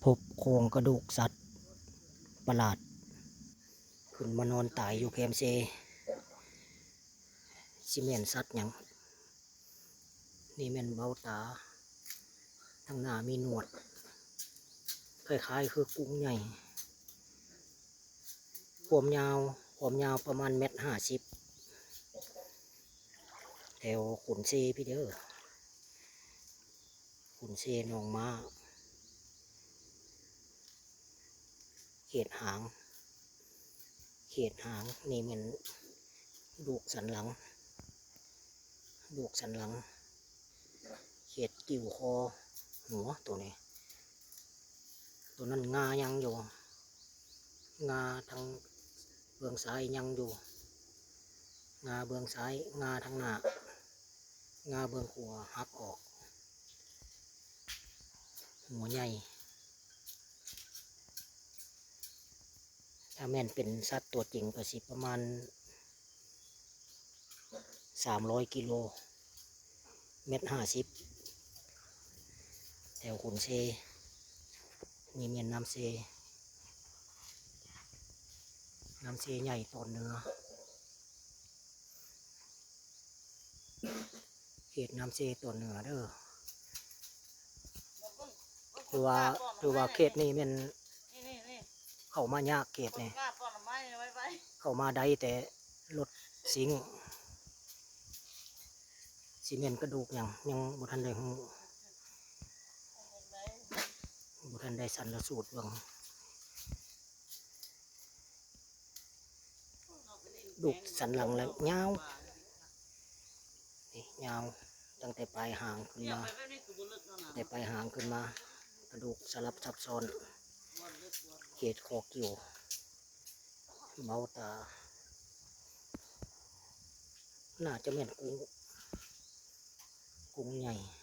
ພົບໂຄງກະດູກສັດປະຫຼາດ ຂຶ້ນມານອນຕາຍຢູ່ແຄມເຊ. ຊິແມ່ນສັດຫຍັງ? ນີ້ແມ່ນເບົາຕາ, ທາງໜ້າມີໜວດ ຄ້າຍໆຄືກຸງໃຫຍ່. ຄວາມຍາວ ຄວາມຍາວປະມານແມັດຫ້າສິບ ແຖວຂຸນເຊພີ້ເດີ ຂຸນເຊໜອງມ້າ. ເຂດຫາງ ເຂດຫາງນີ້ແມ່ນດູກສັນຫຼັງ ດູກສັນຫຼັງ ເຂດກີ້ວຄໍຫົວໂຕນີ້. ໂຕນັ້ນງາຍັງຢູ່ ງາທາງເບື້ອງຊ້າຍຍັງຢູ່ ງາເບື້ອງຊ້າຍ ງາທາງໜ້າ ງາເບື້ອງຂວາຫັກອອກ ຫົວໃຫຍ່. ຖ້າແມ່ນເປັນສັດຕົວຈິງກໍຊິປະມານສາມຮ້ອຍກິໂລ ແມັດຫ້າສິບ ແຖວຂຸນເຊ. ນີ້ແມ່ນນ້ຳເຊ ນ້ຳເຊໃຫຍ່ຕອນເໜືອ ເຂດນ້ຳເຊຕອນເໜືອເດີ. ຖືວ່າ ຖືວ່າເຂດນີ້ແມ່ນເຂົ້າມາຍາກ ເຂດນີ້ເຂົ້າມາໄດ້ແຕ່ລົດຊິງ. ຊິແມ່ນກະດູກຫຍັງ ຍັງບໍ່ທັນໄດ້ຮູ້ ບໍ່ທັນໄດ້ຊັນນະສູດເບິ່ງ. ດູກສັນຫຼັງລະຍາວ ນີ້ຍາວຕັ້ງແຕ່ປາຍຫາງຂຶ້ນມາ ແຕ່ປາຍຫາງຂຶ້ນມາ ກະດູກສະຫຼັບຊັບຊ້ອນ ເຂດຄໍກິ້ວ ເບົາຕາ ໜ້າຈະແມ່ນກຸງ ກຸງໃຫຍ່.